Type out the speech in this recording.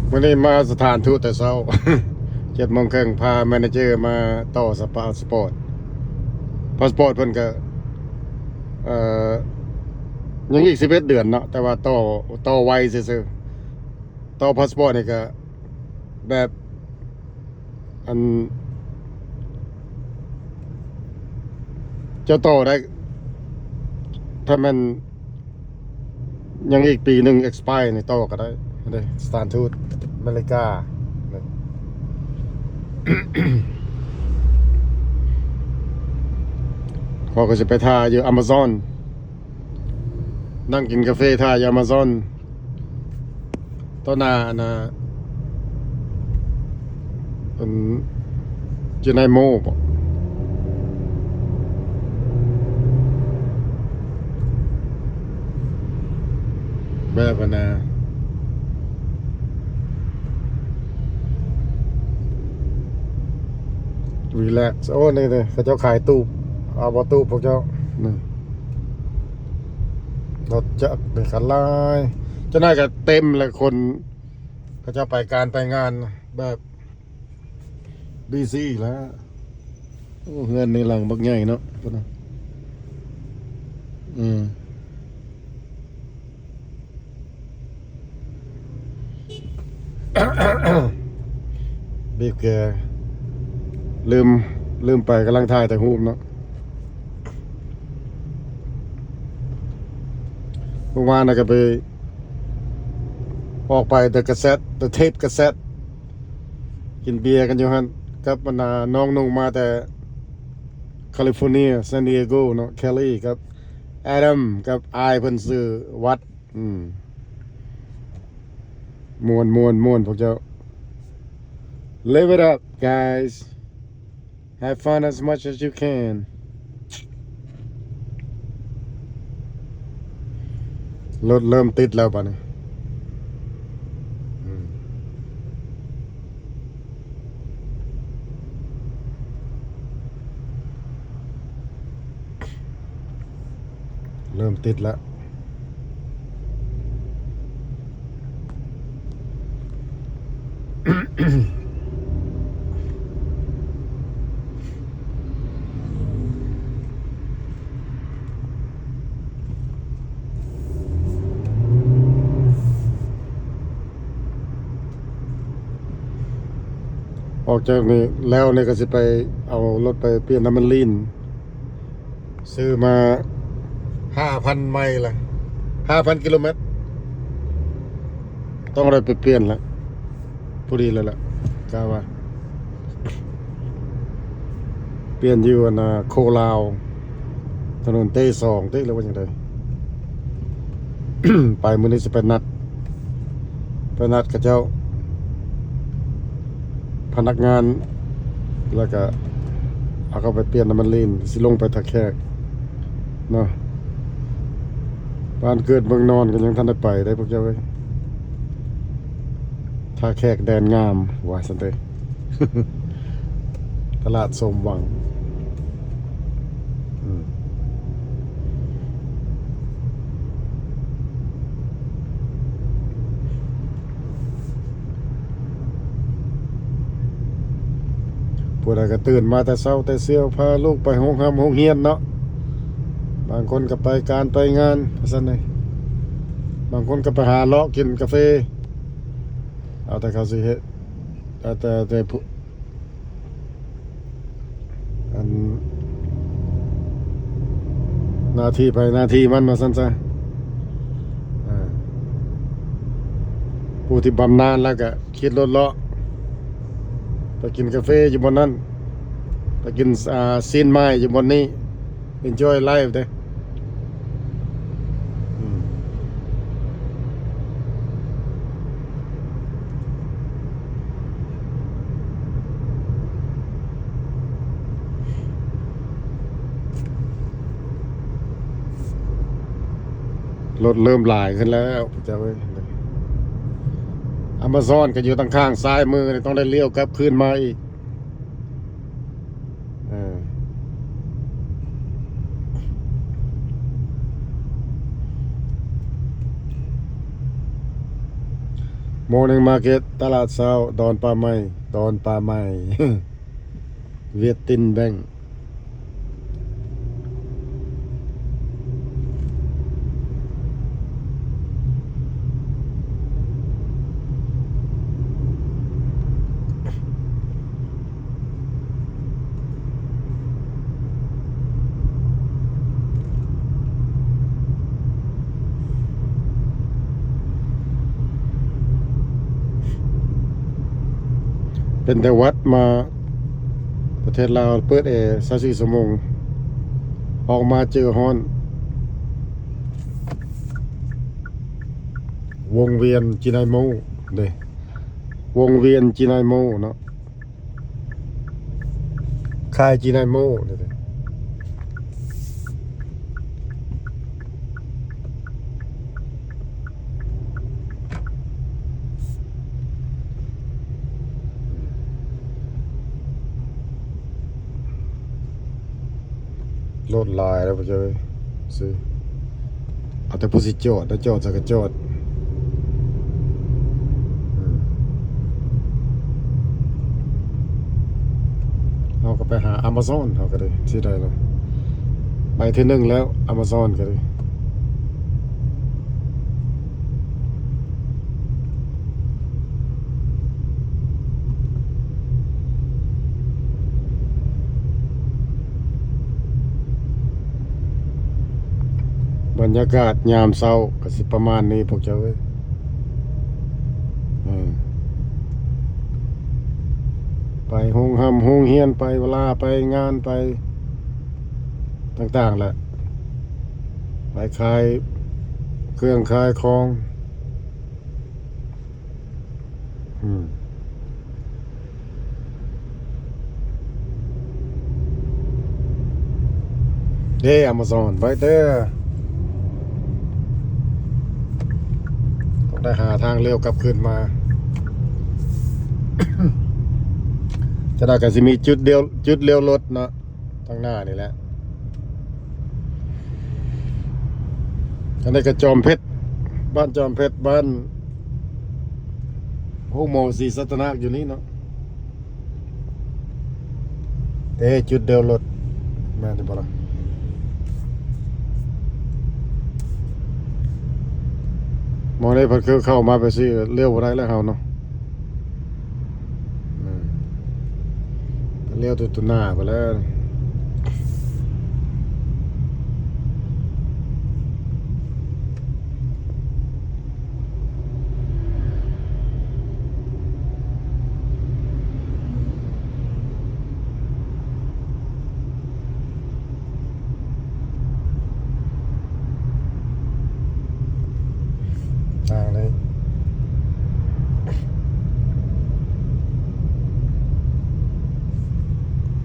ມື້ນີ້ມາສະຖານທູດແຕ່ເຊົ້າ ເຈັດໂມງເຄິ່ງ ພາແມເນເຈີມາຕໍ່ສະ ພາສປອດ ພາສປອດເພິ່ນກະ ເອີ ຍັງອີກສິບເອັດເດືອນເນາະ ແຕ່ວ່າຕໍ່ ຕໍ່ໄວຊື່ໆ ຕໍ່ພາສປອດນີ້ກະແບບ ອັນ ເຈົ້າຕໍ່ໄດ້ ຖ້າແມ່ນຍັງອີກປີໜຶ່ງ expire ນີ້ຕໍ່ກໍໄດ້ເດ້ ສະຖານທູດອາເມລິກາ. ຂ້ອຍກໍຊິໄປຖ້າຢູ່ Amazon ນັ່ງກິນກາເຟຖ້າຢູ່ Amazon ຕໍ່ໜ້າອັນນ່າ ເປັນ ຢູ່ໃນໂມບໍ ແບບອັນນ່າ relax. ໂອ້ ນີ້ເດ້ ເຂົາເຈົ້າຂາຍຕູບ ເອົາບໍ່ຕູບພວກເຈົ້າ ນີ້ ລົດຈັກນີ້ຄັນຫຼາຍ ເຈົ້ານາຍກໍເຕັມແຫຼະ ຄົນເຂົາເຈົ້າໄປການໄປງານແບບ busy ແລ້ວ. ໂອ້ ເຮືອນໃນຫຼັງບັກໃຫຍ່ເນາະ ພຸ້ນນະ ອືມ. ບີບແກ ລືມ ລືມໄປ ກຳລັງຖ່າຍແຕ່ຮູບເນາະ. ເມື່ອວານນະກໍໄປ ອອກໄປ The Cassette The Tape Cassette ກິນເບຍກັນຢູ່ຫັ້ນ ກັບບັນດານ້ອງນຸ່ງມາແຕ່ California San Diego ເນາະ Kelly ກັບ Adam ກັບອ້າຍເພິ່ນຊື່ວັດ ອືມ ມ່ວນ ມ່ວນ ມ່ວນ ພວກເຈົ້າ Live it up, guys. Have fun as much as you can. ລົດເລີ່ມຕິດແລ້ວບາດນີ້ ອືມ ເລີ່ມຕິດແລ້ວ. ອອກຈາກນີ້ແລ້ວນີ້ກໍຊິໄປເອົາລົດໄປປ່ຽນນ້ຳມັນລີນ. ຊື້ມາຫ້າພັນໄມລະ ຫ້າພັນກິໂລແມັດ ຕ້ອງໄດ້ໄປປ່ຽນລະ ພໍດີແລ້ວລະ ກະວ່າ ປ່ຽນຢູ່ອັນນ່າ ໂຄລາວ ຖະໜົນເຕສອງຕິ ຫຼືວ່າຈັ່ງໃດ ໄປມື້ນີ້ຊິໄປນັດ ໄປນັດເຂົາເຈົ້າ ພະນັກງານ ແລ້ວກະເອົາເຂົ້າໄປປ່ຽນນ້ຳມັນລີນ ຊິລົງໄປທ່າແຂກເນາະ. ບ້ານເກີດເມືອງນອນກໍຍັງທັນໄດ້ໄປເດ້ພວກເຈົ້າເອີຍ ທ່າແຂກແດນງາມ ວ່າຊັ້ນເດີ ຕະຫຼາດສົມຫວັງ ອືມ. ຜູ້ໃດກໍຕື່ນມາແຕ່ເຊົ້າແຕ່ຊຽວ ພາລູກໄປໂຮງຮ່ຳໂຮງຮຽນເນາະ ບາງຄົນກໍໄປການໄປງານ ວ່າຊັ້ນເດ ບາງຄົນກໍໄປຫາເລາະກິນກາເຟ ເອົາແຕ່ເຂົາຊິເຮັດ ເອົາແຕ່ ແຕ່ຜູ້ ອັນ ໜ້າທີ່ໃຜໜ້າທີ່ມັນ ວ່າຊັ້ນຊະ ອາ ຜູ້ທີ່ບຳນານແລ້ວກະຂີ່ລົດເລາະ ໄປກິນກາເຟຢູ່ບ່ອນນັ້ນ ໄປກິນ ອາ ຊີ້ນໄມ້ຢູ່ບ່ອນນີ້ enjoy life ເດ້. ອືມ ລົດເລີ່ມຫຼາຍຂຶ້ນແລ້ວ ເຈົ້າເອີຍ Amazon ກໍຢູ່ທາງຂ້າງຊ້າຍມືນີ້ ຕ້ອງໄດ້ລ້ຽວກັບຄືນມາອີກ. ເອີ Morning Market ຕະຫຼາດເຊົ້າ ດອນປ່າໄມ້ ດອນປ່າໄມ້ ຫວຽດຕິນແບັງ. ເປັນແຕ່ຫວັດມາ ປະເທດລາວເປີດແອຊາວສີ່ຊົ່ວໂມງ ອອກມາເຈີຮ້ອນ. ວົງວຽນຈີນາຍໂມເດ້ ວົງວຽນຈີນາຍໂມເນາະ. ຄ້າຍຈີນາຍໂມເດ້. ລົດຫຼາຍແລ້ວ ບໍ່ເຈີຊື້. ເອົາແຕ່ຜູ້ຊິຈອດ ແລ້ວຈອດໃສກໍຈອດ. ອືມ ເຮົາກໍໄປຫາ Amazon ເຮົາກໍໄດ້ ຊິໄດ້ແລ້ວ ໄປເທື່ອໜຶ່ງແລ້ວ Amazon ກໍໄດ້. ບັນຍາກາດຍາມເຊົ້າກໍຊິປະມານນີ້ພວກເຈົ້າເອີຍ. ເອີ ໄປໂຮງຮ່ຳໂຮງຮຽນ ໄປວະລາ ໄປງານ ໄປຕ່າງໆແຫຼະ ໄປຂາຍເຄື່ອງຂາຍຂອງ. ອືມ ເດ້ Amazon ໄປເດີ ຕ້ອງໄດ້ຫາທາງລ້ຽວກັບຄືນມາ. ຈະໄດ້ກໍຊິມີຈຸດລ້ຽວ ຈຸດລ້ຽວລົດເນາະ. ທາງໜ້ານີ້ແຫຼະ. ອັນນີ້ກໍຈອມເພັດ ບ້ານຈອມເພັດ ບ້ານໂຮງໝໍສີສັດຕະນາກຢູ່ນີ້ເນາະ. ເອີ ຈຸດດຽວລົດ ແມ່ນຢູ່ບໍ່ລະ? ໝ່ອງນີ້ເພິ່ນຄືເຂົ້າມາໄປຊີ້ ລ້ຽວບໍ່ໄດ້ແລ້ວເຮົາເນາະ. ອືມ ລ້ຽວແຕ່ຕົວໜ້າໄປແລ້ວ.